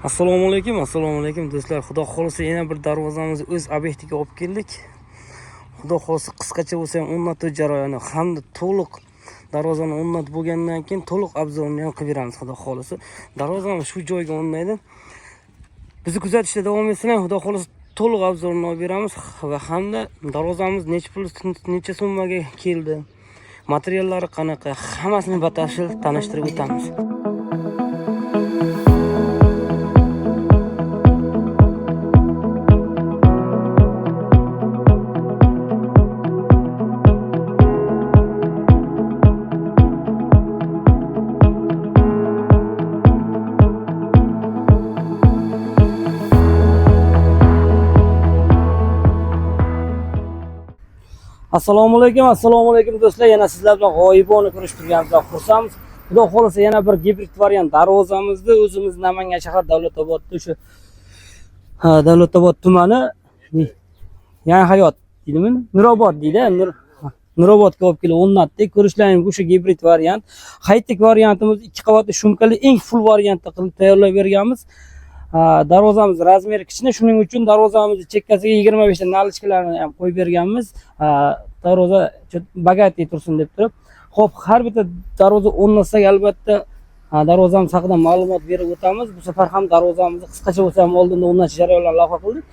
Assalomu alaykum, assalomu alaykum do'stlar. Xudo xohlasa yana bir darvozamizni o'z obyektiga olib keldik. Xudo xohlasa qisqacha bo'lsa ham o'rnatuv jarayoni hamda to'liq darvozani o'rnatib bo'lgandan keyin to'liq обзор ini ham qilib beramiz, xudo xohlasa. Darvozamiz shu joyga o'rnaydi. Bizni kuzatishda davom etsinlar, xudo xohlasa to'liq обзор ini olib beramiz va hamda darvozamiz necha pul, necha summaga keldi, materiallari qanaqa, hammasini batafsil tanishtirib o'tamiz. Assalomu alaykum, assalomu alaykum do'stlar. Yana sizlar bilan g'oyibona ko'rishib turganimizdan xursandmiz. Xudo xohlasa yana bir gibrid variant darvozamizni o'zimiz Namangan shahar Davlatobodda o'sha Davlatobod tumani Yangi Hayot deydimi? Nurobod deydi, Nurobodga olib kelib o'rnatdik. Ko'rishlaring mumkin, o'sha gibrid variant. High-tech variantimiz 2 qavatli shumkali eng full variantda qilib tayyorlab berganmiz. Darvozamiz razmeri kichkina, shuning uchun darvozamizni chekkasiga 25 ta наличка larni ham qo'yib berganmiz. Darvoza богатый tursin deb turib. Xo'p, har bitta darvoza o'rnatsak albatta darvozamiz haqida ma'lumot berib o'tamiz. Bu safar ham darvozamizni qisqacha bo'lsa ham oldinda o'rnatish jarayonlarini lavha qildik.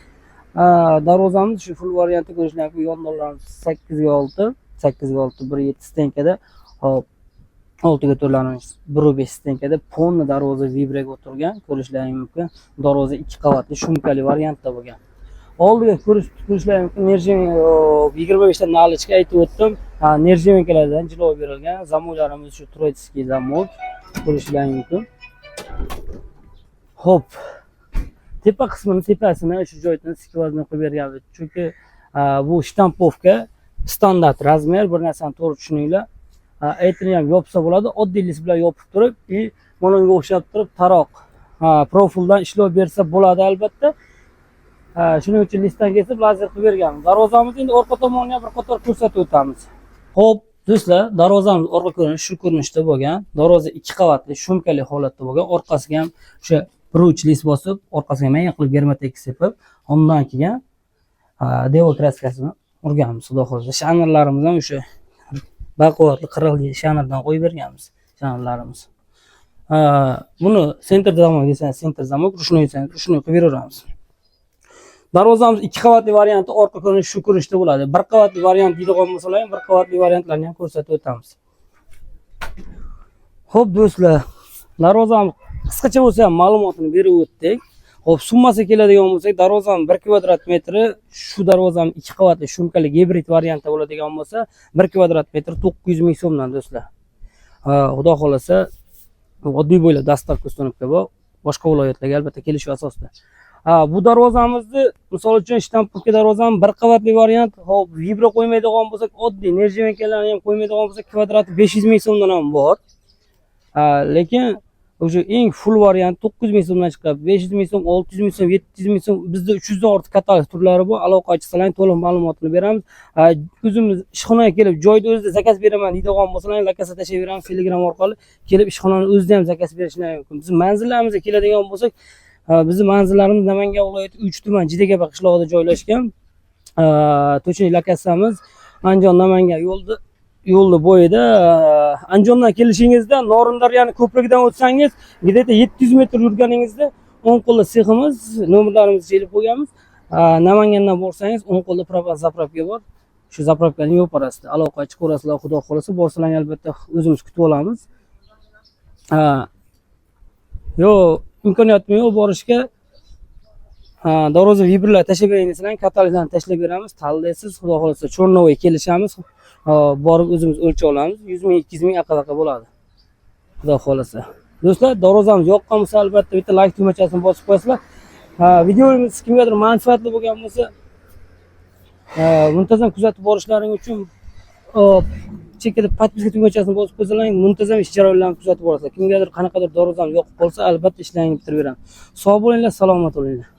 Darvozamiz shu full variantda ko'rishlaring mumkin. Yondonlarimiz 8 ga 6, 8 ga 6 1.7 стенка da. Xo'p, 6 ga to'rtlarimiz 1.5 стенка da полный darvoza vibraga o'tirgan, ko'rishlaring mumkin. Darvoza 2 qavatli shumkali variantda bo'lgan. Oldiga ko'rishlaring mumkin, 25 ta наличка aytib o'tdim. Нержавейка lardan jilov berilgan. Zamoklarimiz shu турецкий zamok, ko'rishlaring mumkin. Xo'p, tepa qismini tepasini shu joydan сквозной qilib berganmiz. Chunki bu штамповка standart razmer, bir narsani to'g'ri tushuninglar. Aytini ham yopsa bo'ladi, oddiy list bilan yopib turib, и mana unga o'xshab turib taroq, profildan ishlov bersa bo'ladi albatta. Shuning uchun listdan kesib lazer qilib berganmiz. Darvozamizni endi orqa tomonini ham bir qator ko'rsatib o'tamiz. Xo'p, do'stlar, darvozamiz orqa ko'rinishi shu ko'rinishda bo'lgan. Darvoza 2 qavatli, shumkali holatda bo'lgan. Orqasiga ham o'sha bir uch list bosib, orqasiga mayin qilib germatek sepib, undan keyin devo краска sini urganmiz, xudo xohlasa. Shanarlarimiz ham o'sha baquvvatli qirqli shanardan qo'yib berganmiz, shanarlarimiz. Buni центр замок desangiz, центр замок, ручной desangiz, ручной qilib beraveramiz. Darvozamiz 2 qavatli varianti orqa ko'rinishi shu ko'rinishda bo'ladi. Bir qavatli variant deydigan bo'lsalar ham bir qavatli variantlarni ham ko'rsatib o'tamiz. Xo'p, do'stlar, darvozamiz qisqacha bo'lsa ham ma'lumotini berib o'tdik. Xo'p, summasiga keladigan bo'lsak, darvozamiz 1 kvadrat metri, shu darvozamiz 2 qavatli shumkali gibrid variantda bo'ladigan bo'lsa, 1 kvadrat metri 900 ming so'mdan do'stlar. Xudo xohlasa oddiy bo'ylab доставка установка bor. Boshqa viloyatlarga albatta kelishuv asosida. Bu darvozamizni misol uchun штамповка darvozamiz bir qavatli variant, hop, vibro qo'ymaydigan bo'lsak, oddiy нержавейка larni ham qo'ymaydigan bo'lsak, kvadrati 500 ming so'mdan ham bor. Lekin o'sha eng full variant 900 ming so'mdan chiqadi. 500 ming so'm, 600 ming so'm, 700 ming so'm, bizda 300 dan ortiq katalog turlari bor. Aloqa ochsalar to'liq ma'lumotini beramiz. O'zimiz ishxonaga kelib, joyda o'zida заказ beraman deydigan bo'lsalar, lokatsiya tashlab beramiz Telegram orqali. Kelib ishxonani o'zida ham заказ berishlari mumkin. Biz manzillarimizga keladigan bo'lsak, bizni manzillarimiz Namangan viloyati 3 tuman Jidagaba qishlog'ida joylashgan. Точный lokatsiyamiz Andijon Namangan yo'lni bo'yida. Andijondan kelishingizda Norindaryani ko'prigidan o'tsangiz, где-то 700 metr yurganingizda o'ng qo'lda seximiz, nomerlarimizni ilib qo'yganmiz. Namangandan borsangiz o'ng qo'lda propan заправка bor. Shu заправка ning ro'parasida aloqa chiqaverasizlar, xudo xohlasa borsalar albatta o'zimiz kutib olamiz. Yo'q, imkoniyatim yo'q borishga. Darvoza vibrlar tashlab bering desalar, kataloglarni tashlab beramiz. Tanlaysiz, xudo xohlasa черновой kelishamiz. Borib o'zimiz o'lchab olamiz. 100 ming, 200 ming aqal bo'ladi. Xudo xohlasa. Do'stlar, darvozamiz yoqqan bo'lsa albatta bitta like tugmachasini bosib qo'yasizlar. Videomiz kimgadir manfaatli bo'lgan bo'lsa, muntazam kuzatib borishlaring uchun chekkada подписка tugmachasini bosib qo'ysalaring, muntazam ish jarayonlarini kuzatib borasizlar. Kimgadir qanaqadir darvozamiz yoqib qolsa, albatta ishlaringni bitirib beramiz. Sog' bo'linglar, salomat bo'linglar.